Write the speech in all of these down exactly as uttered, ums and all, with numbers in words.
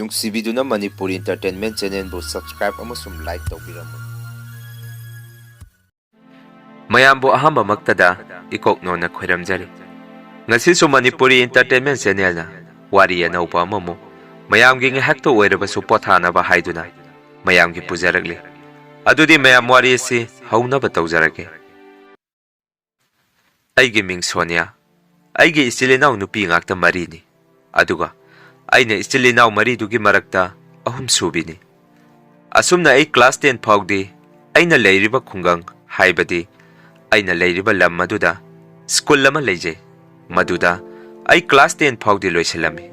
ꯅꯨꯡꯁꯤꯕꯤꯗꯨꯅ Manipuri Entertainment Channelꯕꯨ subscribe ꯑꯃꯁꯨꯡ like ꯇꯧꯕꯤꯔꯝꯃꯨ꯫ ꯃꯌꯥꯝꯕꯨ ꯑꯍꯥꯟꯕꯃꯛꯇꯗ ꯏꯀꯣꯛꯅꯣꯅ ꯈꯣꯏꯔꯝꯖꯔꯤ꯫ ꯉꯁꯤꯁꯨ ꯃꯅꯤꯄꯨꯔꯤ Entertainment Channelꯅ ꯋꯥꯔꯤ ꯑꯅꯧꯕ ꯑꯃꯃꯨꯛ ꯃꯌꯥꯝꯒꯤ ꯉꯥꯏꯍꯥꯛꯇ ꯑꯣꯏꯔꯕꯁꯨ ꯄꯣꯊꯥꯅꯕ ꯍꯥꯏꯗꯨꯅ ꯃꯌꯥꯝꯒꯤ ꯄꯨꯖꯔꯛꯂꯤ꯫ ꯑꯗꯨꯗꯤ ꯃꯌꯥꯝ ꯋꯥꯔꯤ ꯑꯁꯤ ꯍꯧꯅꯕ ꯇꯧꯖꯔꯒꯦ꯫ ꯑꯩꯒꯤ ꯃꯤꯡ ꯁꯣꯅꯤꯌꯥ꯫ ꯑꯩꯒꯤ ꯏꯆꯤꯜ ꯏꯅꯥꯎ ꯅꯨꯄꯤ ꯉꯥꯛꯇ ꯃꯔꯤꯅꯤ꯫ ꯑꯗꯨꯒ ꯑꯩꯅ ꯏꯆꯤꯜ ꯏꯅꯥꯎ ꯃꯔꯤꯗꯨꯒꯤ ꯃꯔꯛꯇ ꯑꯍꯨꯝ ꯁꯨꯕꯤꯅꯤ꯫ ꯑꯁꯨꯝꯅ ꯑꯩ class ten ꯐꯥꯎꯗꯤ ꯑꯩꯅ ꯂꯩꯔꯤꯕ ꯈꯨꯡꯒꯪ, ꯍꯥꯏꯕꯗꯤ ꯑꯩꯅ ꯂꯩꯔꯤꯕ ꯂꯝ ꯑꯗꯨꯗ school ꯑꯃ ꯂꯩꯖꯩ꯫ ꯃꯗꯨꯗ ꯑꯩ class ten ꯐꯥꯎꯗꯤ ꯂꯣꯏꯁꯤꯜꯂꯝꯃꯤ꯫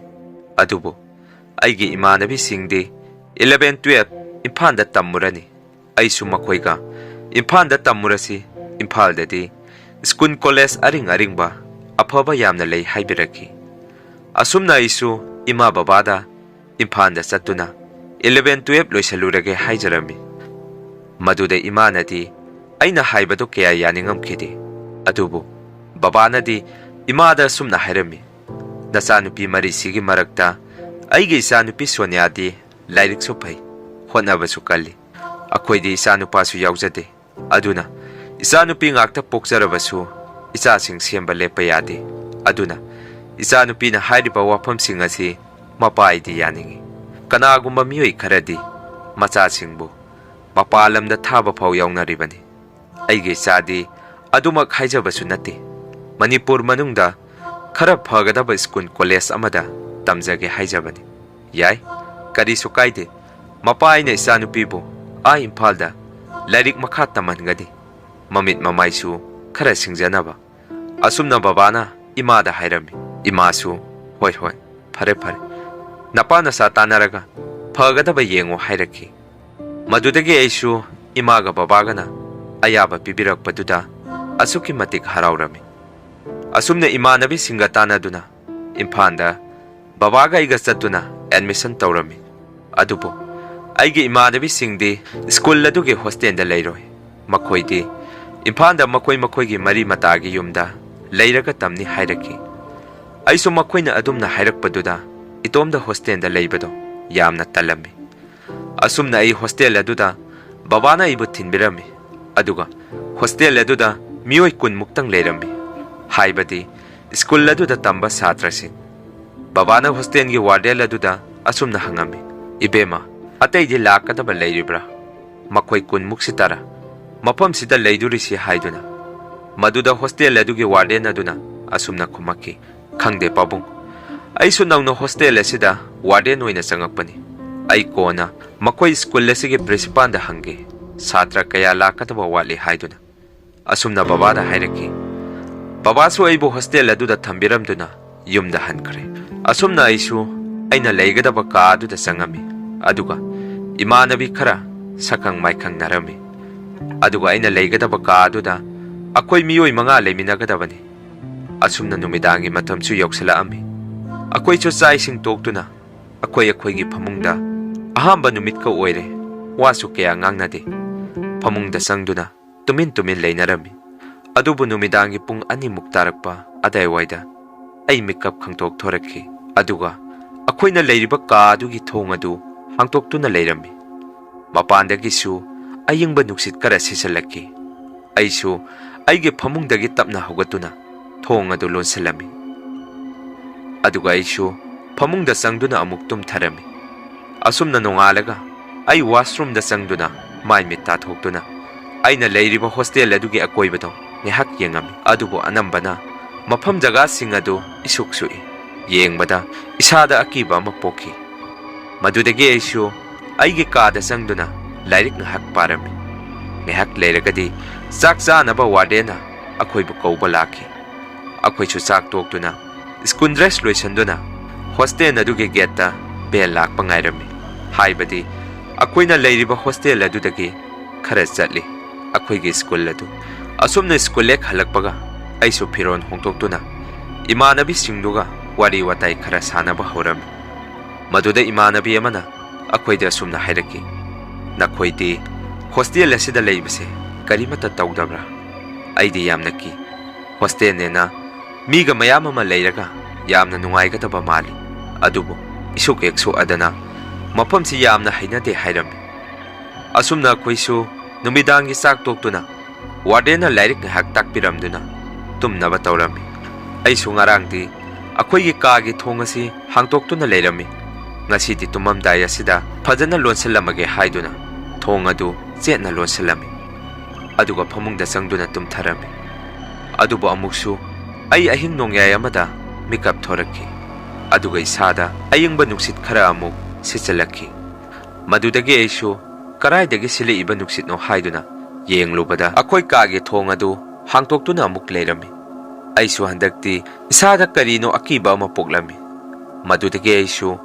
ꯑꯗꯨꯕꯨ ꯑꯩꯒꯤ ꯏꯃꯥꯟꯅꯕꯤꯁꯤꯡꯗꯤ eleven twelve ꯏꯝꯐꯥꯜꯗ ꯇꯝꯃꯨꯔꯅꯤ꯫ ꯑꯩꯁꯨ ꯃꯈꯣꯏꯒ ꯏꯝꯐꯥꯜꯗ ꯇꯝꯃꯨꯔꯁꯤ, ꯏꯝꯐꯥꯜꯗꯗꯤ school college ꯑꯔꯤꯡ ꯑꯔꯤꯡꯕ ꯑꯐꯕ ꯌꯥꯝꯅ ꯂꯩ ꯍꯥꯏꯕꯤꯔꯛꯈꯤ꯫ ꯑꯁꯨꯝꯅ ꯑꯩꯁꯨ ꯏꯃꯥ ꯕꯕꯥꯗ ꯏꯝꯐꯥꯜꯗ ꯆꯠꯇꯨꯅ eleven twelve ꯂꯣꯏꯁꯤꯜꯂꯨꯔꯒꯦ ꯍꯥꯏꯖꯔꯝꯃꯤ꯫ ꯃꯗꯨꯗ ꯏꯃꯥꯅꯗꯤ ꯑꯩꯅ ꯍꯥꯏꯕꯗꯨ ꯀꯌꯥ ꯌꯥꯅꯤꯡꯉꯝꯈꯤꯗꯦ꯫ ꯑꯗꯨꯕꯨ ꯕꯕꯥꯅꯗꯤ ꯏꯃꯥꯗ ꯑꯁꯨꯝꯅ ꯍꯥꯏꯔꯝꯃꯤ, "ꯅꯆꯥꯅꯨꯄꯤ ꯃꯔꯤꯁꯤꯒꯤ ꯃꯔꯛꯇ ꯑꯩꯒꯤ ꯏꯆꯥꯅꯨꯄꯤ ꯁꯣꯅꯤꯌꯥꯗꯤ ꯂꯥꯏꯔꯤꯛꯁꯨ ꯐꯩ, ꯍꯣꯠꯅꯕꯁꯨ ꯀꯜꯂꯤ꯫ ꯑꯩꯈꯣꯏꯗꯤ ꯏꯆꯥꯅꯨꯄꯥꯁꯨ ꯌꯥꯎꯖꯗꯦ꯫ ꯑꯗꯨꯅ ꯏꯆꯥꯅꯨꯄꯤ ꯉꯥꯛꯇ ꯄꯣꯛꯆꯔꯕꯁꯨ ꯏꯆꯥꯁꯤꯡ ꯁꯦꯝꯕ ꯂꯦꯞꯄ ꯌꯥꯗꯦ꯫ ꯑꯗꯨꯅ ꯏꯆꯥꯅꯨꯄꯤꯅ ꯍꯥꯏꯔꯤꯕ ꯋꯥꯐꯝꯁꯤꯡ ꯑꯁꯤ ꯃꯄꯥ ꯑꯩꯗꯤ ꯌꯥꯅꯤꯡꯏ꯫ ꯀꯅꯥꯒꯨꯝꯕ ꯃꯤꯑꯣꯏ ꯈꯔꯗꯤ ꯃꯆꯥꯁꯤꯡꯕꯨ ꯃꯄꯥꯟ ꯂꯝꯗ ꯊꯥꯕ ꯐꯥꯎ ꯌꯥꯎꯅꯔꯤꯕꯅꯤ꯫ ꯑꯩꯒꯤ ꯏꯆꯥꯗꯤ ꯑꯗꯨꯃꯛ ꯍꯥꯏꯖꯕꯁꯨ ꯅꯠꯇꯦ꯫ ꯃꯅꯤꯄꯨꯔ ꯃꯅꯨꯡꯗ ꯈꯔ ꯐꯒꯗꯕ school college ꯑꯃꯗ ꯇꯝꯖꯒꯦ ꯍꯥꯏꯖꯕꯅꯤ꯫ ꯌꯥꯏ, ꯀꯔꯤꯁꯨ ꯀꯥꯏꯗꯦ꯫ ꯃꯄꯥ ꯑꯩꯅ ꯏꯆꯥꯅꯨꯄꯤꯕꯨ ꯑꯥ ꯏꯝꯐꯥꯜꯗ ꯂꯥꯏꯔꯤꯛ ꯃꯈꯥ ꯇꯝꯍꯟꯒꯅꯤ꯫ ꯃꯃꯤꯠ ꯃꯃꯥꯏꯁꯨ ꯈꯔ ꯁꯤꯡꯖꯅꯕ꯫" ꯑꯁꯨꯝꯅ ꯕꯕꯥꯅ ꯏꯃꯥꯗ ꯍꯥꯏꯔꯝꯃꯤ꯫ ꯏꯃꯥꯁꯨ, "ꯍꯣꯏ, ꯍꯣꯏ, ꯐꯔꯦ, ꯐꯔꯦ꯫ ꯅꯄꯥ ꯅꯆꯥ ꯇꯥꯟꯅꯔꯒ ꯐꯒꯗꯕ ꯌꯦꯡꯉꯣ" ꯍꯥꯏꯔꯛꯈꯤ꯫ ꯃꯗꯨꯗꯒꯤ ꯑꯩꯁꯨ ꯏꯃꯥꯒ ꯕꯕꯥꯒꯅ ꯑꯌꯥꯕ ꯄꯤꯕꯤꯔꯛꯄꯗꯨꯗ ꯑꯁꯨꯛꯀꯤ ꯃꯇꯤꯛ ꯍꯔꯥꯎꯔꯝꯃꯤ꯫ ꯑꯁꯨꯝꯅ ꯏꯃꯥꯟꯅꯕꯤꯁꯤꯡꯒ ꯇꯥꯟꯅꯗꯨꯅ ꯏꯝꯐꯥꯜꯗ ꯕꯕꯥꯒ ꯑꯩꯒ ꯆꯠꯇꯨꯅ admission ꯇꯧꯔꯝꯃꯤ꯫ ꯑꯗꯨꯕꯨ ꯑꯩꯒꯤ ꯏꯃꯥꯟꯅꯕꯤꯁꯤꯡꯗꯤ school ꯑꯗꯨꯒꯤ hostelꯗ ꯂꯩꯔꯣꯏ꯫ ꯃꯈꯣꯏꯗꯤ ꯏꯝꯐꯥꯜꯗ ꯃꯈꯣꯏ ꯃꯈꯣꯏꯒꯤ ꯃꯔꯤ ꯃꯇꯥꯒꯤ ꯌꯨꯝꯗ ꯂꯩꯔꯒ ꯇꯝꯅꯤ ꯍꯥꯏꯔꯛꯈꯤ꯫ ꯑꯩꯁꯨ ꯃꯈꯣꯏꯅ ꯑꯗꯨꯝꯅ ꯍꯥꯏꯔꯛꯄꯗꯨꯗ ꯏꯇꯣꯝꯗ hostelꯗ ꯂꯩꯕꯗꯣ ꯌꯥꯝꯅ ꯇꯜꯂꯝꯃꯤ꯫ ꯑꯁꯨꯝꯅ ꯑꯩ ꯍꯣꯁꯇꯦꯜ ꯑꯗꯨꯗ ꯕꯕꯥꯅ ꯑꯩꯕꯨ ꯊꯤꯟꯕꯤꯔꯝꯃꯤ꯫ ꯑꯗꯨꯒ ꯍꯣꯁꯇꯦꯜ ꯑꯗꯨꯗ ꯃꯤꯑꯣꯏ ꯀꯨꯟꯃꯨꯛꯇꯪ ꯂꯩꯔꯝꯃꯤ, ꯍꯥꯏꯕꯗꯤ ꯁ꯭ꯀꯨꯜ ꯑꯗꯨꯗ ꯇꯝꯕ ꯁꯥꯇ꯭ꯔꯁꯤꯡ꯫ ꯕꯕꯥꯅ ꯍꯣꯁꯇꯦꯜꯒꯤ ꯋꯥꯔꯗꯦꯟ ꯑꯗꯨꯗ ꯑꯁꯨꯝꯅ ꯍꯪꯉꯝꯃꯤ, "ꯏꯕꯦꯝꯃ, ꯑꯇꯩꯗꯤ ꯂꯥꯛꯀꯗꯕ ꯂꯩꯔꯤꯕ꯭ꯔꯥ? ꯃꯈꯣꯏ ꯀꯨꯟꯃꯨꯛꯁꯤ ꯇꯔꯥ ꯃꯐꯝꯁꯤꯗ ꯂꯩꯗꯣꯔꯤꯁꯤ?" ꯍꯥꯏꯗꯨꯅ꯫ ꯃꯗꯨꯗ ꯍꯣꯁꯇꯦꯜ ꯑꯗꯨꯒꯤ ꯋꯥꯔꯗꯦꯟ ꯑꯗꯨꯅ ꯑꯁꯨꯝꯅ ꯈꯨꯝꯃꯛꯈꯤ, "ꯈꯪꯗꯦ ꯄꯥꯕꯨꯡ, ꯑꯩꯁꯨ ꯅꯧꯅ ꯍꯣꯁꯇꯦꯜ ꯑꯁꯤꯗ ꯋꯥꯔꯗꯦꯟ ꯑꯣꯏꯅ ꯆꯪꯉꯛꯄꯅꯤ꯫ ꯑꯩ ꯀꯣꯟꯅ ꯃꯈꯣꯏ ꯁ꯭ꯀꯨꯜ ꯑꯁꯤꯒꯤ ꯄ꯭ꯔꯤꯟꯁꯤꯄꯥꯜꯗ ꯍꯪꯒꯦ, ꯁꯥꯇ꯭ꯔ ꯀꯌꯥ ꯂꯥꯛꯀꯗꯕ ꯋꯥꯠꯂꯤ ꯍꯥꯏꯗꯨꯅ"꯫ ꯑꯁꯨꯝꯅ ꯕꯕꯥꯗ ꯍꯥꯏꯔꯛꯈꯤ꯫ ꯕꯕꯥꯁꯨ ꯑꯩꯕꯨ ꯍꯣꯁꯇꯦꯜ ꯑꯗꯨꯗ ꯊꯝꯕꯤꯔꯝꯗꯨꯅ ꯌꯨꯝꯗ ꯍꯟꯈ꯭ꯔꯦ꯫ ꯑꯁꯨꯝꯅ ꯑꯩꯁꯨ ꯑꯩꯅ ꯂꯩꯒꯗꯕ ꯀꯥ ꯑꯗꯨꯗ ꯆꯪꯉꯝꯃꯤ, ꯑꯗꯨꯒ ꯏꯃꯥꯟꯅꯕꯤ ꯈꯔ ꯁꯛꯈꯪ ꯃꯥꯏꯈꯪꯅꯔꯝꯃꯤ꯫ ꯑꯗꯨꯒ ꯑꯩꯅ ꯂꯩꯒꯗꯕ ꯀꯥ ꯑꯗꯨꯗ ꯑꯩꯈꯣꯏ ꯃꯤꯑꯣꯏ ꯃꯉꯥ ꯂꯩꯃꯤꯟꯅꯒꯗꯕꯅꯤ꯫ ꯑꯁꯨꯝꯅ ꯅꯨꯃꯤꯗꯥꯡꯒꯤ ꯃꯇꯝꯁꯨ ꯌꯧꯁꯤꯜꯂꯛꯑꯝꯃꯤ꯫ ꯑꯩꯈꯣꯏꯁꯨ ꯆꯥꯛ ꯏꯁꯤꯡ ꯇꯣꯛꯇꯨꯅ ꯑꯩꯈꯣꯏ ꯑꯩꯈꯣꯏꯒꯤ ꯐꯃꯨꯡꯗ, ꯑꯍꯥꯟꯕ ꯅꯨꯃꯤꯠꯀ ꯑꯣꯏꯔꯦ, ꯋꯥꯁꯨ ꯀꯌꯥ ꯉꯥꯡꯅꯗꯦ, ꯐꯃꯨꯡꯗ ꯆꯪꯗꯨꯅ ꯇꯨꯃꯤꯟ ꯇꯨꯃꯤꯟ ꯂꯩꯅꯔꯝꯃꯤ꯫ ꯑꯗꯨꯕꯨ ꯅꯨꯃꯤꯗꯥꯡꯒꯤ ꯄꯨꯡ ꯑꯅꯤꯃꯨꯛ ꯇꯥꯔꯛꯄ ꯑꯗꯥꯏꯋꯥꯏꯗ ꯑꯩ ꯃꯤꯀꯞ ꯈꯪꯊꯣꯛ ꯊꯣꯔꯛꯈꯤ꯫ ꯑꯗꯨꯒ ꯑꯩꯈꯣꯏꯅ ꯂꯩꯔꯤꯕ ꯀꯥ ꯑꯗꯨꯒꯤ ꯊꯣꯡ ꯑꯗꯨ ꯍꯥꯡꯇꯣꯛꯇꯨꯅ ꯂꯩꯔꯝꯃꯤ꯫ ꯃꯄꯥꯟꯗꯒꯤꯁꯨ ꯑꯏꯪꯕ ꯅꯨꯡꯁꯤꯠ ꯈꯔ ꯁꯤꯠꯆꯜꯂꯛꯈꯤ꯫ ꯑꯩꯁꯨ ꯑꯩꯒꯤ ꯐꯃꯨꯡꯗꯒꯤ ꯇꯞꯅ ꯍꯧꯒꯠꯇꯨꯅ ꯊꯣꯡ ꯑꯗꯨ ꯂꯣꯟꯁꯤꯜꯂꯝꯃꯤ꯫ ꯑꯗꯨꯒ ꯑꯩꯁꯨ ꯐꯃꯨꯡꯗ ꯆꯪꯗꯨꯅ ꯑꯃꯨꯛ ꯇꯨꯝꯊꯔꯝꯃꯤ꯫ ꯑꯁꯨꯝꯅ ꯅꯣꯡꯉꯥꯜꯂꯒ ꯑꯩ ꯋꯥꯁꯔꯨꯝꯗ ꯆꯪꯗꯨꯅ ꯃꯥꯏ ꯃꯤꯠ ꯇꯥꯊꯣꯛꯇꯨꯅ ꯑꯩꯅ ꯂꯩꯔꯤꯕ ꯍꯣꯁꯇꯦꯜ ꯑꯗꯨꯒꯤ ꯑꯀꯣꯏꯕꯗꯣ ꯉꯥꯏꯍꯥꯛ ꯌꯦꯡꯉꯝꯃꯤ꯫ ꯑꯗꯨꯕꯨ ꯑꯅꯝꯕꯅ ꯃꯐꯝ ꯖꯒꯥꯁꯤꯡ ꯑꯗꯨ ꯏꯁꯨꯛ ꯁꯨꯛꯏ꯫ ꯌꯦꯡꯕꯗ ꯏꯁꯥꯗ ꯑꯀꯤꯕ ꯑꯃ ꯄꯣꯛꯈꯤ꯫ ꯃꯗꯨꯗꯒꯤ ꯑꯩꯁꯨ ꯑꯩꯒꯤ ꯀꯥꯗ ꯆꯪꯗꯨꯅ ꯂꯥꯏꯔꯤꯛ ꯉꯥꯏꯍꯥꯛ ꯄꯥꯔꯝꯃꯤ꯫ ꯉꯥꯏꯍꯥꯛ ꯂꯩꯔꯒꯗꯤ ꯆꯥꯛ ꯆꯥꯅꯕ ꯋꯥꯔꯗꯦꯟꯅ ꯑꯩꯈꯣꯏꯕꯨ ꯀꯧꯕ ꯂꯥꯛꯈꯤ꯫ ꯑꯩꯈꯣꯏꯁꯨ ꯆꯥꯛ ꯇꯣꯛꯇꯨꯅ ꯁ꯭ꯀꯨꯜ ꯗ꯭ꯔꯦꯁ ꯂꯣꯏꯁꯤꯟꯗꯨꯅ ꯍꯣꯁꯇꯦꯜ ꯑꯗꯨꯒꯤ ꯒꯦꯠꯇ ꯕꯦꯜ ꯂꯥꯛꯄ ꯉꯥꯏꯔꯝꯃꯤ꯫ ꯍꯥꯏꯕꯗꯤ ꯑꯩꯈꯣꯏꯅ ꯂꯩꯔꯤꯕ ꯍꯣꯁꯇꯦꯜ ꯑꯗꯨꯗꯒꯤ ꯈꯔ ꯆꯠꯂꯤ ꯑꯩꯈꯣꯏꯒꯤ ꯁ꯭ꯀꯨꯜ ꯑꯗꯨ꯫ ꯑꯁꯨꯝꯅ ꯁ꯭ꯀꯨꯜ ꯍꯦꯛ ꯍꯜꯂꯛꯄꯒ ꯑꯩꯁꯨ ꯐꯤꯔꯣꯜ ꯍꯣꯡꯗꯣꯛꯇꯨꯅ ꯏꯃꯥꯟꯅꯕꯤꯁꯤꯡꯗꯨꯒ ꯋꯥꯔꯤ ꯋꯥꯇꯥꯏ ꯈꯔ ꯁꯥꯟꯅꯕ ꯍꯧꯔꯝꯃꯤ꯫ ꯃꯗꯨꯗ ꯏꯃꯥꯟꯅꯕꯤ ꯑꯃꯅ ꯑꯩꯈꯣꯏꯗ ꯑꯁꯨꯝꯅ ꯍꯥꯏꯔꯛꯈꯤ, "ꯅꯈꯣꯏꯗꯤ ꯍꯣꯁꯇꯦꯜ ꯑꯁꯤꯗ ꯂꯩꯕꯁꯦ ꯀꯔꯤꯃꯠꯇ ꯇꯧꯗꯕ꯭ꯔꯥ? ꯑꯩꯗꯤ ꯌꯥꯝꯅ ꯀꯤ꯫ ꯍꯣꯁꯇꯦꯜꯅꯦꯅ ꯃꯤꯒ ꯃꯌꯥꯝ ꯑꯃ ꯂꯩꯔꯒ ꯌꯥꯝꯅ ꯅꯨꯡꯉꯥꯏꯒꯗꯕ ꯃꯥꯜꯂꯤ, ꯑꯗꯨꯕꯨ ꯏꯁꯨꯛ ꯍꯦꯛ ꯁꯣꯛꯑꯗꯅ ꯃꯐꯝꯁꯤ ꯌꯥꯝꯅ ꯍꯩꯅꯗꯦ ꯍꯥꯏꯔꯝꯃꯤ꯫ ꯑꯁꯨꯝꯅ ꯑꯩꯈꯣꯏꯁꯨ ꯅꯨꯃꯤꯗꯥꯡꯒꯤ ꯆꯥꯛ ꯇꯣꯛꯇꯨꯅ ꯋꯥꯔꯗꯦꯟꯅ ꯂꯥꯏꯔꯤꯛ ꯉꯥꯏꯍꯥꯛ ꯇꯥꯛꯄꯤꯔꯝꯗꯨꯅ ꯇꯨꯝꯅꯕ ꯇꯧꯔꯝꯃꯤ꯫ ꯑꯩꯁꯨ ꯉꯔꯥꯡꯗꯤ ꯑꯩꯈꯣꯏꯒꯤ ꯀꯥꯒꯤ ꯊꯣꯡ ꯑꯁꯤ ꯍꯥꯡꯇꯣꯛꯇꯨꯅ ꯂꯩꯔꯝꯃꯤ꯫ ꯉꯁꯤꯗꯤ ꯇꯨꯝꯃꯝꯗꯥꯏ ꯑꯁꯤꯗ ꯐꯖꯅ ꯂꯣꯟꯁꯤꯜꯂꯝꯃꯒꯦ ꯍꯥꯏꯗꯨꯅ ꯊꯣꯡ ꯑꯗꯨ ꯆꯦꯠꯅ ꯂꯣꯟꯁꯤꯜꯂꯝꯃꯤ꯫ ꯑꯗꯨꯒ ꯐꯃꯨꯡꯗ ꯆꯪꯗꯨꯅ ꯇꯨꯝꯊꯔꯝꯃꯤ꯫ ꯑꯗꯨꯕꯨ ꯑꯃꯨꯛꯁꯨ ꯑꯩ ꯑꯍꯤꯡ ꯅꯣꯡꯌꯥꯏ ꯑꯃꯗ ꯃꯤꯀꯞ ꯊꯣꯔꯛꯈꯤ꯫ ꯑꯗꯨꯒ ꯏꯁꯥꯗ ꯑꯏꯪꯕ ꯅꯨꯡꯁꯤꯠ ꯈꯔ ꯑꯃꯨꯛ ꯁꯤꯠꯆꯜꯂꯛꯈꯤ꯫ ꯃꯗꯨꯗꯒꯤ ꯑꯩꯁꯨ ꯀꯔꯥꯏꯗꯒꯤ ꯁꯤꯠꯂꯛꯏꯕ ꯅꯨꯡꯁꯤꯠꯅꯣ ꯍꯥꯏꯗꯨꯅ ꯌꯦꯡꯂꯨꯕꯗ ꯑꯩꯈꯣꯏ ꯀꯥꯒꯤ ꯊꯣꯡ ꯑꯗꯨ ꯍꯥꯡꯇꯣꯛꯇꯨꯅ ꯑꯃꯨꯛ ꯂꯩꯔꯝꯃꯤ꯫ ꯑꯩꯁꯨ ꯍꯟꯗꯛꯇꯤ ꯏꯁꯥꯗ ꯀꯔꯤꯅꯣ ꯑꯀꯤꯕ ꯑꯃ ꯄꯣꯛꯂꯝꯃꯤ꯫ ꯃꯗꯨꯗꯒꯤ ꯑꯩꯁꯨ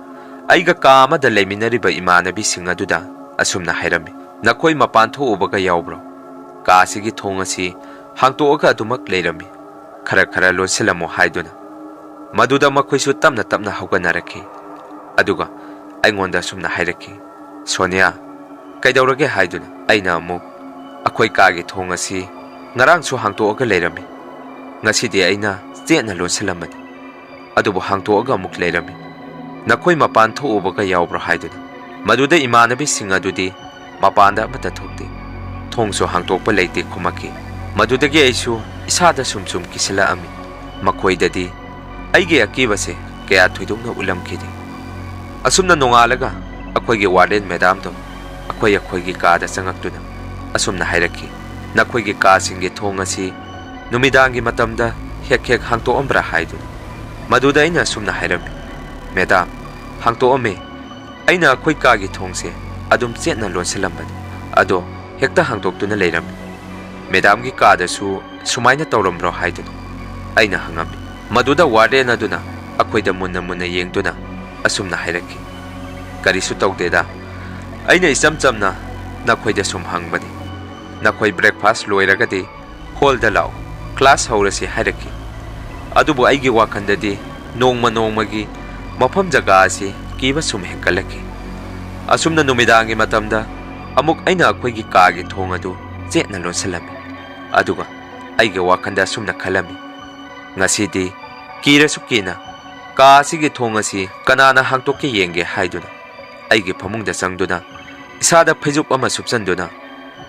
ꯑꯩꯒ ꯀꯥ ꯑꯃꯗ ꯂꯩꯃꯤꯟꯅꯔꯤꯕ ꯏꯃꯥꯟꯅꯕꯤꯁꯤꯡ ꯑꯗꯨꯗ ꯑꯁꯨꯝꯅ ꯍꯥꯏꯔꯝꯃꯤ, "ꯅꯈꯣꯏ ꯃꯄꯥꯟ ꯊꯣꯛꯎꯕꯒ ꯌꯥꯎꯕ꯭ꯔꯣ? ꯀꯥ ꯑꯁꯤꯒꯤ ꯊꯣꯡ ꯑꯁꯤ ꯍꯥꯡꯇꯣꯛꯑꯒ ꯑꯗꯨꯃꯛ ꯂꯩꯔꯝꯃꯤ꯫ ꯈꯔ ꯈꯔ ꯂꯣꯟꯁꯤꯜꯂꯝꯃꯣ" ꯍꯥꯏꯗꯨꯅ꯫ ꯃꯗꯨꯗ ꯃꯈꯣꯏꯁꯨ ꯇꯞꯅ ꯇꯞꯅ ꯍꯧꯒꯠꯅꯔꯛꯈꯤ꯫ ꯑꯗꯨꯒ ꯑꯩꯉꯣꯟꯗ ꯑꯁꯨꯝꯅ ꯍꯥꯏꯔꯛꯈꯤ, "ꯁꯣꯅꯤꯌꯥ, ꯀꯩꯗꯧꯔꯒꯦ?" ꯍꯥꯏꯗꯨꯅ꯫ ꯑꯩꯅ ꯑꯃꯨꯛ, "ꯑꯩꯈꯣꯏ ꯀꯥꯒꯤ ꯊꯣꯡ ꯑꯁꯤ ꯉꯔꯥꯡꯁꯨ ꯍꯥꯡꯇꯣꯛꯑꯒ ꯂꯩꯔꯝꯃꯤ꯫ ꯉꯁꯤꯗꯤ ꯑꯩꯅ ꯆꯦꯠꯅ ꯂꯣꯟꯁꯤꯜꯂꯝꯕꯅꯤ꯫ ꯑꯗꯨꯕꯨ ꯍꯥꯡꯇꯣꯛꯑꯒ ꯑꯃꯨꯛ ꯂꯩꯔꯝꯃꯤ꯫ ꯅꯈꯣꯏ ꯃꯄꯥꯟ ꯊꯣꯛꯎꯕꯒ ꯌꯥꯎꯕ꯭ꯔꯣ?" ꯍꯥꯏꯗꯨꯅ꯫ ꯃꯗꯨꯗ ꯏꯃꯥꯟꯅꯕꯤꯁꯤꯡ ꯑꯗꯨꯗꯤ ꯃꯄꯥꯟꯗ ꯑꯃꯠꯇ ꯊꯣꯛꯇꯦ꯫ ꯊꯣꯡꯁꯨ ꯍꯥꯡꯇꯣꯛꯄ ꯂꯩꯇꯦ ꯈꯨꯝꯃꯛꯈꯤ꯫ ꯃꯗꯨꯗꯒꯤ ꯑꯩꯁꯨ ꯏꯁꯥꯗ ꯁꯨꯝ ꯁꯨꯝ ꯀꯤꯁꯤꯜꯂꯛꯑꯝꯃꯤ꯫ ꯃꯈꯣꯏꯗꯗꯤ ꯑꯩꯒꯤ ꯑꯀꯤꯕꯁꯦ ꯀꯌꯥ ꯊꯣꯏꯗꯣꯛꯅ ꯎꯠꯂꯝꯈꯤꯗꯦ꯫ ꯑꯁꯨꯝꯅ ꯅꯣꯡꯉꯥꯜꯂꯒ ꯑꯩꯈꯣꯏꯒꯤ ꯋꯥꯔꯗꯦꯟ ꯃꯦꯗꯥꯝꯗꯣ ꯑꯩꯈꯣꯏ ꯑꯩꯈꯣꯏꯒꯤ ꯀꯥꯗ ꯆꯪꯉꯛꯇꯨꯅ ꯑꯁꯨꯝꯅ ꯍꯥꯏꯔꯛꯈꯤ, "ꯅꯈꯣꯏꯒꯤ ꯀꯥꯁꯤꯡꯒꯤ ꯊꯣꯡ ꯑꯁꯤ ꯅꯨꯃꯤꯗꯥꯡꯒꯤ ꯃꯇꯝꯗ ꯍꯦꯛ ꯍꯦꯛ ꯍꯥꯡꯇꯣꯛꯑꯝꯕ꯭ꯔꯥ?" ꯍꯥꯏꯗꯨꯅ꯫ ꯃꯗꯨꯗ ꯑꯩꯅ ꯑꯁꯨꯝꯅ ꯍꯥꯏꯔꯝꯃꯤ, "ꯃꯦꯗꯥꯝ, ꯍꯥꯡꯇꯣꯛꯑꯝꯃꯦ꯫ ꯑꯩꯅ ꯑꯩꯈꯣꯏ ꯀꯥꯒꯤ ꯊꯣꯡꯁꯦ ꯑꯗꯨꯝ ꯆꯦꯠꯅ ꯂꯣꯟꯁꯤꯜꯂꯝꯕꯅꯤ, ꯑꯗꯣ ꯍꯦꯛꯇ ꯍꯥꯡꯇꯣꯛꯇꯨꯅ ꯂꯩꯔꯝꯃꯤ꯫ ꯃꯦꯗꯥꯝꯒꯤ ꯀꯥꯗꯁꯨ ꯁꯨꯃꯥꯏꯅ ꯇꯧꯔꯝꯕ꯭ꯔꯣ?" ꯍꯥꯏꯗꯨꯅ ꯑꯩꯅ ꯍꯪꯉꯝꯃꯤ꯫ ꯃꯗꯨꯗ ꯋꯥꯔꯗꯦꯟ ꯑꯗꯨꯅ ꯑꯩꯈꯣꯏꯗ ꯃꯨꯟꯅ ꯃꯨꯟꯅ ꯌꯦꯡꯗꯨꯅ ꯑꯁꯨꯝꯅ ꯍꯥꯏꯔꯛꯈꯤ, "ꯀꯔꯤꯁꯨ ꯇꯧꯗꯦꯗ꯫ ꯑꯩꯅ ꯏꯆꯝ ꯆꯝꯅ ꯅꯈꯣꯏꯗ ꯁꯨꯝ ꯍꯪꯕꯅꯤ꯫ ꯅꯈꯣꯏ ꯕ꯭ꯔꯦꯛꯐꯥꯁ ꯂꯣꯏꯔꯒꯗꯤ ꯍꯣꯜꯗ ꯂꯥꯛꯎ, ꯀ꯭ꯂꯥꯁ ꯍꯧꯔꯁꯤ" ꯍꯥꯏꯔꯛꯈꯤ꯫ ꯑꯗꯨꯕꯨ ꯑꯩꯒꯤ ꯋꯥꯈꯜꯗꯗꯤ ꯅꯣꯡꯃ ꯅꯣꯡꯃꯒꯤ ꯃꯐꯝ ꯖꯒꯥ ꯑꯁꯤ ꯀꯤꯕ ꯁꯨꯝ ꯍꯦꯟꯒꯠꯂꯛꯈꯤ꯫ ꯑꯁꯨꯝꯅ ꯅꯨꯃꯤꯗꯥꯡꯒꯤ ꯃꯇꯝꯗ ꯑꯃꯨꯛ ꯑꯩꯅ ꯑꯩꯈꯣꯏꯒꯤ ꯀꯥꯒꯤ ꯊꯣꯡ ꯑꯗꯨ ꯆꯦꯠꯅ ꯂꯣꯟꯁꯤꯜꯂꯝꯃꯤ꯫ ꯑꯗꯨꯒ ꯑꯩꯒꯤ ꯋꯥꯈꯜꯗ ꯑꯁꯨꯝꯅ ꯈꯜꯂꯝꯃꯤ, "ꯉꯁꯤꯗꯤ ꯀꯤꯔꯁꯨ ꯀꯤꯅ ꯀꯥ ꯑꯁꯤꯒꯤ ꯊꯣꯡ ꯑꯁꯤ ꯀꯅꯥꯅ ꯍꯥꯡꯇꯣꯛꯀꯦ ꯌꯦꯡꯒꯦ" ꯍꯥꯏꯗꯨꯅ꯫ ꯑꯩꯒꯤ ꯐꯃꯨꯡꯗ ꯆꯪꯗꯨꯅ ꯏꯁꯥꯗ ꯐꯩꯖꯨꯞ ꯑꯃ ꯁꯨꯞꯆꯟꯗꯨꯅ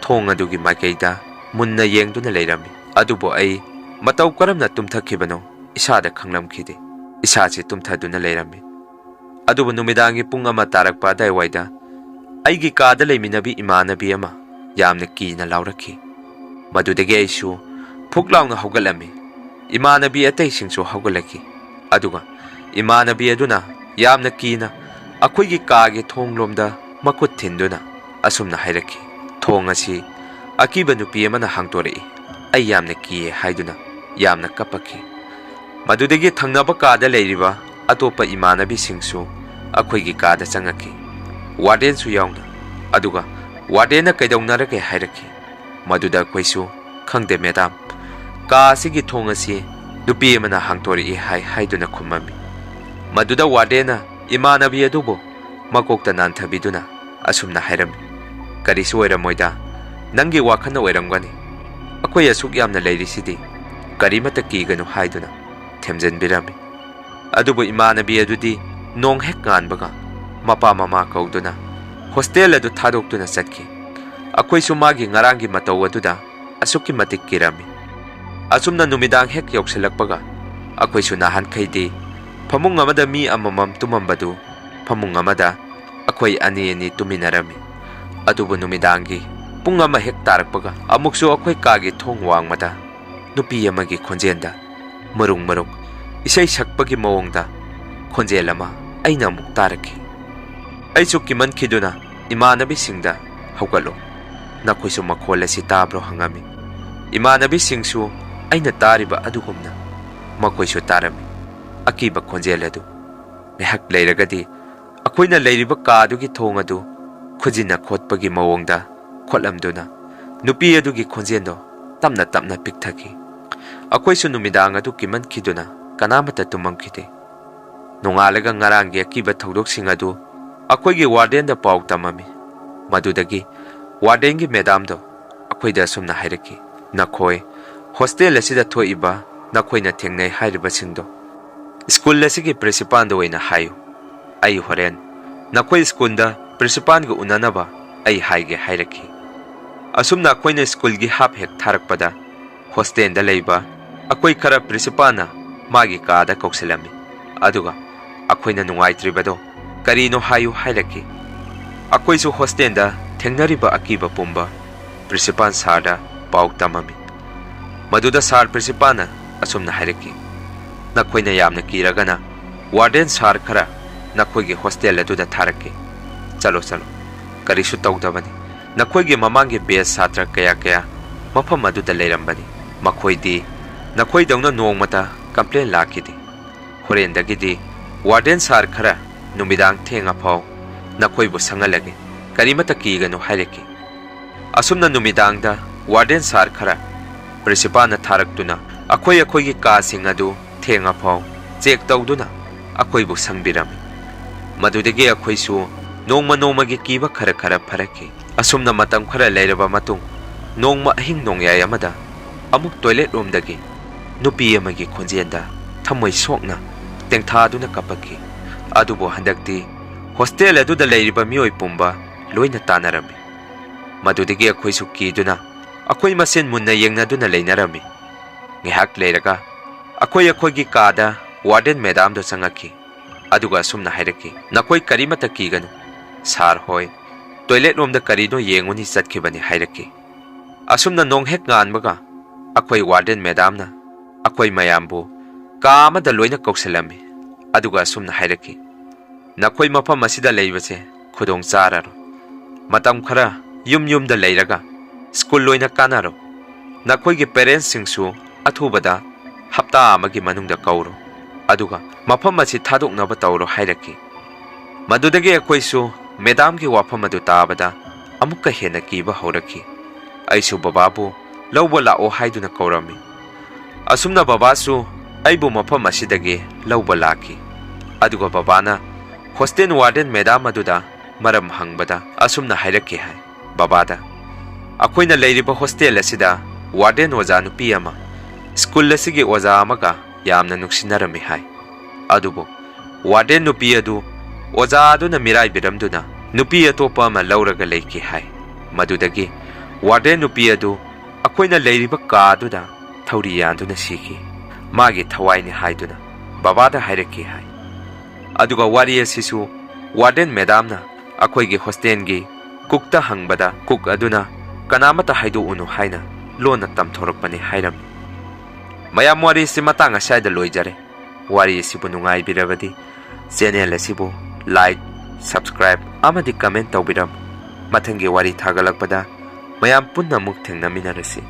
ꯊꯣꯡ ꯑꯗꯨꯒꯤ ꯃꯥꯏꯀꯩꯗ ꯃꯨꯟꯅ ꯌꯦꯡꯗꯨꯅ ꯂꯩꯔꯝꯃꯤ꯫ ꯑꯗꯨꯕꯨ ꯑꯩ ꯃꯇꯧ ꯀꯔꯝꯅ ꯇꯨꯝꯊꯈꯤꯕꯅꯣ ꯏꯁꯥꯗ ꯈꯪꯂꯝꯈꯤꯗꯦ꯫ ꯏꯁꯥꯁꯤ ꯇꯨꯝꯊꯗꯨꯅ ꯂꯩꯔꯝꯃꯤ꯫ ꯑꯗꯨꯕꯨ ꯅꯨꯃꯤꯗꯥꯡꯒꯤ ꯄꯨꯡ ꯑꯃ ꯇꯥꯔꯛꯄ ꯑꯗꯥꯏꯋꯥꯏꯗ ꯑꯩꯒꯤ ꯀꯥꯗ ꯂꯩꯃꯤꯟꯅꯕꯤ ꯏꯃꯥꯟꯅꯕꯤ ꯑꯃ ꯌꯥꯝꯅ ꯀꯤꯅ ꯂꯥꯎꯔꯛꯈꯤ꯫ ꯃꯗꯨꯗꯒꯤ ꯑꯩꯁꯨ ꯐꯨꯛ ꯂꯥꯎꯅ ꯍꯧꯒꯠꯂꯝꯃꯤ꯫ ꯏꯃꯥꯟꯅꯕꯤ ꯑꯇꯩꯁꯤꯡꯁꯨ ꯍꯧꯒꯠꯂꯛꯈꯤ꯫ ꯑꯗꯨꯒ ꯏꯃꯥꯟꯅꯕꯤ ꯑꯗꯨꯅ ꯌꯥꯝꯅ ꯀꯤꯅ ꯑꯩꯈꯣꯏꯒꯤ ꯀꯥꯒꯤ ꯊꯣꯡꯂꯣꯝꯗ ꯃꯈꯨꯠ ꯊꯤꯟꯗꯨꯅ ꯑꯁꯨꯝꯅ ꯍꯥꯏꯔꯛꯈꯤ, "ꯊꯣꯡ ꯑꯁꯤ ꯑꯀꯤꯕ ꯅꯨꯄꯤ ꯑꯃꯅ ꯍꯥꯡꯗꯣꯔꯛꯏ꯫ ꯑꯩ ꯌꯥꯝꯅ ꯀꯤꯌꯦ" ꯍꯥꯏꯗꯨꯅ ꯌꯥꯝꯅ ꯀꯞꯄꯛꯈꯤ꯫ ꯃꯗꯨꯗꯒꯤ ꯊꯪꯅꯕ ꯀꯥꯗ ꯂꯩꯔꯤꯕ ꯑꯇꯣꯞꯄ ꯏꯃꯥꯟꯅꯕꯤꯁꯤꯡꯁꯨ ꯑꯩꯈꯣꯏꯒꯤ ꯀꯥꯗ ꯆꯪꯉꯛꯈꯤ, ꯋꯥꯔꯗꯦꯟꯁꯨ ꯌꯥꯎꯅ꯫ ꯑꯗꯨꯒ ꯋꯥꯔꯗꯦꯟꯅ ꯀꯩꯗꯧꯅꯔꯒꯦ ꯍꯥꯏꯔꯛꯈꯤ꯫ ꯃꯗꯨꯗ ꯑꯩꯈꯣꯏꯁꯨ, "ꯈꯪꯗꯦ ꯃꯦꯗꯥꯝ, ꯀꯥ ꯑꯁꯤꯒꯤ ꯊꯣꯡ ꯑꯁꯤ ꯅꯨꯄꯤ ꯑꯃꯅ ꯍꯥꯡꯗꯣꯔꯛꯏ" ꯍꯥꯏ ꯍꯥꯏꯗꯨꯅ ꯈꯨꯝꯃꯝꯃꯤ꯫ ꯃꯗꯨꯗ ꯋꯥꯔꯗꯦꯟꯅ ꯏꯃꯥꯟꯅꯕꯤ ꯑꯗꯨꯕꯨ ꯃꯀꯣꯛꯇ ꯅꯥꯟꯊꯕꯤꯗꯨꯅ ꯑꯁꯨꯝꯅ ꯍꯥꯏꯔꯝꯃꯤ, "ꯀꯔꯤꯁꯨ ꯑꯣꯏꯔꯝꯃꯣꯏꯗ, ꯅꯪꯒꯤ ꯋꯥꯈꯜꯅ ꯑꯣꯏꯔꯝꯒꯅꯤ꯫ ꯑꯩꯈꯣꯏ ꯑꯁꯨꯛ ꯌꯥꯝꯅ ꯂꯩꯔꯤꯁꯤꯗꯤ, ꯀꯔꯤꯃꯠꯇ ꯀꯤꯒꯅꯨ" ꯍꯥꯏꯗꯨꯅ ꯊꯦꯝꯖꯤꯟꯕꯤꯔꯝꯃꯤ꯫ ꯑꯗꯨꯕꯨ ꯏꯃꯥꯟꯅꯕꯤ ꯑꯗꯨꯗꯤ ꯅꯣꯡ ꯍꯦꯛ ꯉꯥꯟꯕꯒ ꯃꯄꯥ ꯃꯃꯥ ꯀꯧꯗꯨꯅ ꯍꯣꯁꯇꯦꯜ ꯑꯗꯨ ꯊꯥꯗꯣꯛꯇꯨꯅ ꯆꯠꯈꯤ꯫ ꯑꯩꯈꯣꯏꯁꯨ ꯃꯥꯒꯤ ꯉꯔꯥꯡꯒꯤ ꯃꯇꯧ ꯑꯗꯨꯗ ꯑꯁꯨꯛꯀꯤ ꯃꯇꯤꯛ ꯀꯤꯔꯝꯃꯤ꯫ ꯑꯁꯨꯝꯅ ꯅꯨꯃꯤꯗꯥꯡ ꯍꯦꯛ ꯌꯧꯁꯤꯜꯂꯛꯄꯒ ꯑꯩꯈꯣꯏꯁꯨ ꯅꯍꯥꯟꯈꯩꯗꯤ ꯐꯃꯨꯡ ꯑꯃꯗ ꯃꯤ ꯑꯃꯃꯝ ꯇꯨꯝꯃꯝꯕꯗꯨ ꯐꯃꯨꯡ ꯑꯃꯗ ꯑꯩꯈꯣꯏ ꯑꯅꯤ ꯑꯅꯤ ꯇꯨꯝꯃꯤꯟꯅꯔꯝꯃꯤ꯫ ꯑꯗꯨꯕꯨ ꯅꯨꯃꯤꯗꯥꯡꯒꯤ ꯄꯨꯡ ꯑꯃ ꯍꯦꯛ ꯇꯥꯔꯛꯄꯒ ꯑꯃꯨꯛꯁꯨ ꯑꯩꯈꯣꯏ ꯀꯥꯒꯤ ꯊꯣꯡ ꯋꯥꯡꯃꯗ ꯅꯨꯄꯤ ꯑꯃꯒꯤ ꯈꯣꯟꯖꯦꯜꯗ ꯃꯔꯨꯡ ꯃꯔꯨꯡ ꯏꯁꯩ ꯁꯛꯄꯒꯤ ꯃꯑꯣꯡꯗ ꯈꯣꯟꯖꯦꯜ ꯑꯃ ꯑꯩꯅ ꯑꯃꯨꯛ ꯇꯥꯔꯛꯈꯤ꯫ ꯑꯩꯁꯨ ꯀꯤꯃꯟꯈꯤꯗꯨꯅ ꯏꯃꯥꯟꯅꯕꯤꯁꯤꯡꯗ, "ꯍꯧꯒꯠꯂꯣ, ꯅꯈꯣꯏꯁꯨ ꯃꯈꯣꯜ ꯑꯁꯤ ꯇꯥꯕ꯭ꯔꯣ?" ꯍꯪꯉꯝꯃꯤ꯫ ꯏꯃꯥꯟꯅꯕꯤꯁꯤꯡꯁꯨ ꯑꯩꯅ ꯇꯥꯔꯤꯕ ꯑꯗꯨꯒꯨꯝꯅ ꯃꯈꯣꯏꯁꯨ ꯇꯥꯔꯝꯃꯤ꯫ ꯑꯀꯤꯕ ꯈꯣꯟꯖꯦꯜ ꯑꯗꯨ ꯉꯥꯏꯍꯥꯛ ꯂꯩꯔꯒꯗꯤ ꯑꯩꯈꯣꯏꯅ ꯂꯩꯔꯤꯕ ꯀꯥꯗꯨꯒꯤ ꯊꯣꯡ ꯑꯗꯨ ꯈꯨꯖꯤꯟꯅ ꯈꯣꯠꯄꯒꯤ ꯃꯑꯣꯡꯗ ꯈꯣꯠꯂꯝꯗꯨꯅ ꯅꯨꯄꯤ ꯑꯗꯨꯒꯤ ꯈꯣꯟꯖꯦꯜꯗꯣ ꯇꯞꯅ ꯇꯞꯅ ꯄꯤꯛꯊꯈꯤ꯫ ꯑꯩꯈꯣꯏꯁꯨ ꯅꯨꯃꯤꯗꯥꯡ ꯑꯗꯨ ꯀꯤꯃꯟꯈꯤꯗꯨꯅ ꯀꯅꯥꯃꯠꯇ ꯇꯨꯝꯃꯝꯈꯤꯗꯦ꯫ ꯅꯣꯡꯉꯥꯜꯂꯒ ꯉꯔꯥꯡꯒꯤ ꯑꯀꯤꯕ ꯊꯧꯗꯣꯛꯁꯤꯡ ꯑꯗꯨ ꯑꯩꯈꯣꯏꯒꯤ ꯋꯥꯔꯗꯦꯟꯗ ꯄꯥꯎ ꯇꯝꯃꯝꯃꯤ꯫ ꯃꯗꯨꯗꯒꯤ ꯋꯥꯔꯗꯦꯟꯒꯤ ꯃꯦꯗꯥꯝꯗꯣ ꯑꯩꯈꯣꯏꯗ ꯑꯁꯨꯝꯅ ꯍꯥꯏꯔꯛꯈꯤ, "ꯅꯈꯣꯏ ꯍꯣꯁꯇꯦꯜ ꯑꯁꯤꯗ ꯊꯣꯛꯏꯕ ꯅꯈꯣꯏꯅ ꯊꯦꯡꯅꯩ ꯍꯥꯏꯔꯤꯕꯁꯤꯡꯗꯣ ꯁ꯭ꯀꯨꯜ ꯑꯁꯤꯒꯤ ꯄ꯭ꯔꯤꯟꯁꯤꯄꯥꯜꯗ ꯑꯣꯏꯅ ꯍꯥꯏꯌꯨ꯫ ꯑꯩ ꯍꯣꯔꯦꯟ "ꯅꯈꯣꯏ ꯁ꯭ꯀꯨꯜꯗ ꯄ꯭ꯔꯤꯟꯁꯤꯄꯥꯜꯒ ꯎꯅꯅꯕ ꯑꯩ ꯍꯥꯏꯒꯦ" ꯍꯥꯏꯔꯛꯈꯤ꯫ ꯑꯁꯨꯝꯅ ꯑꯩꯈꯣꯏꯅ ꯁ꯭ꯀꯨꯜꯒꯤ ꯍꯥꯞ ꯍꯦꯛ ꯊꯥꯔꯛꯄꯗ, ꯍꯣꯁꯇꯦꯜꯗ ꯂꯩꯕ ꯑꯩꯈꯣꯏ ꯈꯔ ꯄ꯭ꯔꯤꯟꯁꯤꯄꯥꯜꯅ ꯃꯥꯒꯤ ꯀꯥꯗ ꯀꯧꯁꯤꯜꯂꯝꯃꯤ꯫ ꯑꯗꯨꯒ ꯑꯩꯈꯣꯏꯅ ꯅꯨꯡꯉꯥꯏꯇ꯭ꯔꯤꯕꯗꯣ ꯀꯔꯤꯅꯣ ꯍꯥꯏꯌꯨ ꯍꯥꯏꯔꯛꯈꯤ꯫ ꯑꯩꯈꯣꯏꯁꯨ ꯍꯣꯁꯇꯦꯜꯗ ꯊꯦꯡꯅꯔꯤꯕ ꯑꯀꯤꯕ ꯄꯨꯝꯕ ꯄ꯭ꯔꯤꯟꯁꯤꯄꯥꯜ ꯁꯥꯔꯗ ꯄꯥꯎ ꯇꯝꯃꯝꯃꯤ꯫ ꯃꯗꯨꯗ ꯁꯥꯔ ꯄ꯭ꯔꯤꯟꯁꯤꯄꯥꯜꯅ ꯑꯁꯨꯝꯅ ꯍꯥꯏꯔꯛꯈꯤ, "ꯅꯈꯣꯏꯅ ꯌꯥꯝꯅ ꯀꯤꯔꯒꯅ ꯋꯥꯔꯗꯦꯟ ꯁꯥꯔ ꯈꯔ ꯅꯈꯣꯏꯒꯤ ꯍꯣꯁꯇꯦꯜ ꯑꯗꯨꯗ ꯊꯥꯔꯛꯀꯦ꯫ ꯆꯠꯂꯣ, ꯆꯠꯂꯣ꯫ ꯀꯔꯤꯁꯨ ꯇꯧꯗꯕꯅꯤ꯫ ꯅꯈꯣꯏꯒꯤ ꯃꯃꯥꯡꯒꯤ ꯕꯦꯁ ꯁꯥꯇ꯭ꯔ ꯀꯌꯥ ꯀꯌꯥ ꯃꯐꯝ ꯑꯗꯨꯗ ꯂꯩꯔꯝꯕꯅꯤ꯫ ꯃꯈꯣꯏꯗꯤ ꯅꯈꯣꯏꯗꯧꯅ ꯅꯣꯡꯃꯇ ꯀꯝꯄ꯭ꯂꯦꯟ ꯂꯥꯛꯈꯤꯗꯦ꯫ ꯍꯣꯔꯦꯟꯗꯒꯤꯗꯤ ꯋꯥꯔꯗꯦꯟ ꯁꯥꯔ ꯈꯔ ꯅꯨꯃꯤꯗꯥꯡ ꯊꯦꯡꯉꯐꯥꯎ ꯅꯈꯣꯏꯕꯨ ꯁꯪꯍꯜꯂꯒꯦ꯫ ꯀꯔꯤꯃꯠꯇ ꯀꯤꯒꯅꯨ" ꯍꯥꯏꯔꯛꯈꯤ꯫ ꯑꯁꯨꯝꯅ ꯅꯨꯃꯤꯗꯥꯡꯗ ꯋꯥꯔꯗꯦꯟ ꯁꯥꯔ ꯈꯔ ꯄ꯭ꯔꯤꯟꯁꯤꯄꯥꯜꯅ ꯊꯥꯔꯛꯇꯨꯅ ꯑꯩꯈꯣꯏ ꯑꯩꯈꯣꯏꯒꯤ ꯀꯥꯁꯤꯡ ꯑꯗꯨ ꯊꯦꯡꯉꯐꯥꯎ ꯆꯦꯛ ꯇꯧꯗꯨꯅ ꯑꯩꯈꯣꯏꯕꯨ ꯁꯪꯕꯤꯔꯝꯃꯤ꯫ ꯃꯗꯨꯗꯒꯤ ꯑꯩꯈꯣꯏꯁꯨ ꯅꯣꯡꯃ ꯅꯣꯡꯃꯒꯤ ꯀꯤꯕ ꯈꯔ ꯈꯔ ꯐꯔꯛꯈꯤ꯫ ꯑꯁꯨꯝꯅ ꯃꯇꯝ ꯈꯔ ꯂꯩꯔꯕ ꯃꯇꯨꯡ, ꯅꯣꯡꯃ ꯑꯍꯤꯡ ꯅꯣꯡꯌꯥꯏ ꯑꯃꯗ ꯑꯃꯨꯛ ꯇꯣꯏꯂꯦꯠ ꯔꯣꯝꯗꯒꯤ ꯅꯨꯄꯤ ꯑꯃꯒꯤ ꯈꯣꯟꯖꯦꯜꯗ ꯊꯃꯣꯏ ꯁꯣꯛꯅ ꯇꯦꯡꯊꯥꯗꯨꯅ ꯀꯞꯄꯛꯈꯤ꯫ ꯑꯗꯨꯕꯨ ꯍꯟꯗꯛꯇꯤ ꯍꯣꯁꯇꯦꯜ ꯑꯗꯨꯗ ꯂꯩꯔꯤꯕ ꯃꯤꯑꯣꯏ ꯄꯨꯝꯕ ꯂꯣꯏꯅ ꯇꯥꯅꯔꯝꯃꯤ꯫ ꯃꯗꯨꯗꯒꯤ ꯑꯩꯈꯣꯏꯁꯨ ꯀꯤꯗꯨꯅ ꯑꯩꯈꯣꯏ ꯃꯁꯦꯟ ꯃꯨꯟꯅ ꯌꯦꯡꯅꯗꯨꯅ ꯂꯩꯅꯔꯝꯃꯤ꯫ ꯉꯥꯏꯍꯥꯛ ꯂꯩꯔꯒ ꯑꯩꯈꯣꯏ ꯑꯩꯈꯣꯏꯒꯤ ꯀꯥꯗ ꯋꯥꯔꯗꯦꯟ ꯃꯦꯗꯥꯝꯗꯣ ꯆꯪꯉꯛꯈꯤ꯫ ꯑꯗꯨꯒ ꯑꯁꯨꯝꯅ ꯍꯥꯏꯔꯛꯈꯤ, "ꯅꯈꯣꯏ ꯀꯔꯤꯃꯠꯇ ꯀꯤꯒꯅꯨ꯫ ꯁꯥꯔ ꯍꯣꯏ ꯇꯣꯏꯂꯦꯠ ꯔꯣꯝꯗ ꯀꯔꯤꯅꯣ ꯌꯦꯡꯉꯨꯅꯤ ꯆꯠꯈꯤꯕꯅꯤ" ꯍꯥꯏꯔꯛꯈꯤ꯫ ꯑꯁꯨꯝꯅ ꯅꯣꯡ ꯍꯦꯛ ꯉꯥꯟꯕꯒ ꯑꯩꯈꯣꯏ ꯋꯥꯔꯗꯦꯟ ꯃꯦꯗꯥꯝꯅ ꯑꯩꯈꯣꯏ ꯃꯌꯥꯝꯕꯨ ꯀꯥ ꯑꯃꯗ ꯂꯣꯏꯅ ꯀꯧꯁꯤꯜꯂꯝꯃꯤ꯫ ꯑꯗꯨꯒ ꯑꯁꯨꯝꯅ ꯍꯥꯏꯔꯛꯈꯤ, "ꯅꯈꯣꯏ ꯃꯐꯝ ꯑꯁꯤꯗ ꯂꯩꯕꯁꯦ ꯈꯨꯗꯣꯡ ꯆꯥꯔꯔꯣꯏ꯫ ꯃꯇꯝ ꯈꯔ ꯌꯨꯝ ꯌꯨꯝꯗ ꯂꯩꯔꯒ ꯁ꯭ꯀꯨꯜ ꯑꯣꯏꯅ ꯀꯥꯟꯅꯔꯣ꯫ ꯅꯈꯣꯏꯒꯤ ꯄꯦꯔꯦꯟꯁꯁꯤꯡꯁꯨ ꯑꯊꯨꯕꯗ ꯍꯞꯇꯥ ꯑꯃꯒꯤ ꯃꯅꯨꯡꯗ ꯀꯧꯔꯣ꯫ ꯑꯗꯨꯒ ꯃꯐꯝ ꯑꯁꯤ ꯊꯥꯗꯣꯛꯅꯕ ꯇꯧꯔꯣ" ꯍꯥꯏꯔꯛꯈꯤ꯫ ꯃꯗꯨꯗꯒꯤ ꯑꯩꯈꯣꯏꯁꯨ ꯃꯦꯗꯥꯝꯒꯤ ꯋꯥꯐꯝ ꯑꯗꯨ ꯇꯥꯕꯗ ꯑꯃꯨꯛꯀ ꯍꯦꯟꯅ ꯀꯤꯕ ꯍꯧꯔꯛꯈꯤ꯫ ꯑꯩꯁꯨ ꯕꯕꯥꯕꯨ ꯂꯧꯕ ꯂꯥꯛꯑꯣ ꯍꯥꯏꯗꯨꯅ ꯀꯧꯔꯝꯃꯤ꯫ ꯑꯁꯨꯝꯅ ꯕꯕꯥꯁꯨ ꯑꯩꯕꯨ ꯃꯐꯝ ꯑꯁꯤꯗꯒꯤ ꯂꯧꯕ ꯂꯥꯛꯈꯤ꯫ ꯑꯗꯨꯒ ꯕꯕꯥꯅ ꯍꯣꯁꯇꯦꯜ ꯋꯥꯔꯗꯦꯟ ꯃꯦꯗꯥꯝ ꯑꯗꯨꯗ ꯃꯔꯝ ꯍꯪꯕꯗ ꯑꯁꯨꯝꯅ ꯍꯥꯏꯔꯛꯈꯤ ꯍꯥꯏ, "ꯕꯕꯥꯗ, ꯑꯩꯈꯣꯏꯅ ꯂꯩꯔꯤꯕ ꯍꯣꯁꯇꯦꯜ ꯑꯁꯤꯗ ꯋꯥꯔꯗꯦꯟ ꯑꯣꯖꯥ ꯅꯨꯄꯤ ꯑꯃ ꯁ꯭ꯀꯨꯜ ꯑꯁꯤꯒꯤ ꯑꯣꯖꯥ ꯑꯃꯒ ꯌꯥꯝꯅ ꯅꯨꯡꯁꯤꯅꯔꯝꯃꯤ ꯍꯥꯏ꯫ ꯑꯗꯨꯕꯨ ꯋꯥꯔꯗꯦꯟ ꯅꯨꯄꯤ ꯑꯗꯨ ꯑꯣꯖꯥ ꯑꯗꯨꯅ ꯃꯤꯔꯥꯏꯕꯤꯔꯝꯗꯨꯅ ꯅꯨꯄꯤ ꯑꯇꯣꯞꯄ ꯑꯃ ꯂꯧꯔꯒ ꯂꯩꯈꯤ ꯍꯥꯏ꯫ ꯃꯗꯨꯗꯒꯤ ꯋꯥꯔꯗꯦꯟ ꯅꯨꯄꯤ ꯑꯗꯨ ꯑꯩꯈꯣꯏꯅ ꯂꯩꯔꯤꯕ ꯀꯥ ꯑꯗꯨꯗ ꯊꯧꯔꯤ ꯌꯥꯟꯗꯨꯅ ꯁꯤꯈꯤ꯫ ꯃꯥꯒꯤ ꯊꯋꯥꯏꯅꯤ ꯍꯥꯏꯗꯨꯅ ꯕꯕꯥꯗ ꯍꯥꯏꯔꯛꯈꯤ ꯍꯥꯏ꯫ ꯑꯗꯨꯒ ꯋꯥꯔꯤ ꯑꯁꯤꯁꯨ ꯋꯥꯔꯗꯦꯟ ꯃꯦꯗꯥꯝꯅ ꯑꯩꯈꯣꯏꯒꯤ ꯍꯣꯁꯇꯦꯜꯒꯤ ꯀꯨꯛꯇ ꯍꯪꯕꯗ, ꯀꯨꯛ ꯑꯗꯨꯅ "ꯀꯅꯥꯃꯠꯇ ꯍꯥꯏꯗꯣꯛꯎꯅꯨ" ꯍꯥꯏꯅ ꯂꯣꯟꯅ ꯇꯝꯊꯣꯔꯛꯄꯅꯤ ꯍꯥꯏꯔꯝꯃꯤ꯫ ꯃꯌꯥꯝ, ꯋꯥꯔꯤꯁꯤ ꯃꯇꯥꯡ ꯑꯁ꯭ꯋꯥꯏꯗ ꯂꯣꯏꯖꯔꯦ꯫ ꯋꯥꯔꯤ ꯑꯁꯤꯕꯨ ꯅꯨꯡꯉꯥꯏꯕꯤꯔꯕꯗꯤ ꯆꯦꯅꯦꯜ ꯑꯁꯤꯕꯨ ꯂꯥꯏꯛ, ꯁꯕꯁꯀ꯭ꯔꯥꯏꯕ ꯑꯃꯗꯤ ꯀꯃꯦꯟ ꯇꯧꯕꯤꯔꯝꯃꯨ꯫ ꯃꯊꯪꯒꯤ ꯋꯥꯔꯤ ꯊꯥꯒꯠꯂꯛꯄꯗ ꯃꯌꯥꯝ ꯄꯨꯟꯅ ꯑꯃꯨꯛ ꯊꯦꯡꯅꯃꯤꯟꯅꯔꯁꯤ꯫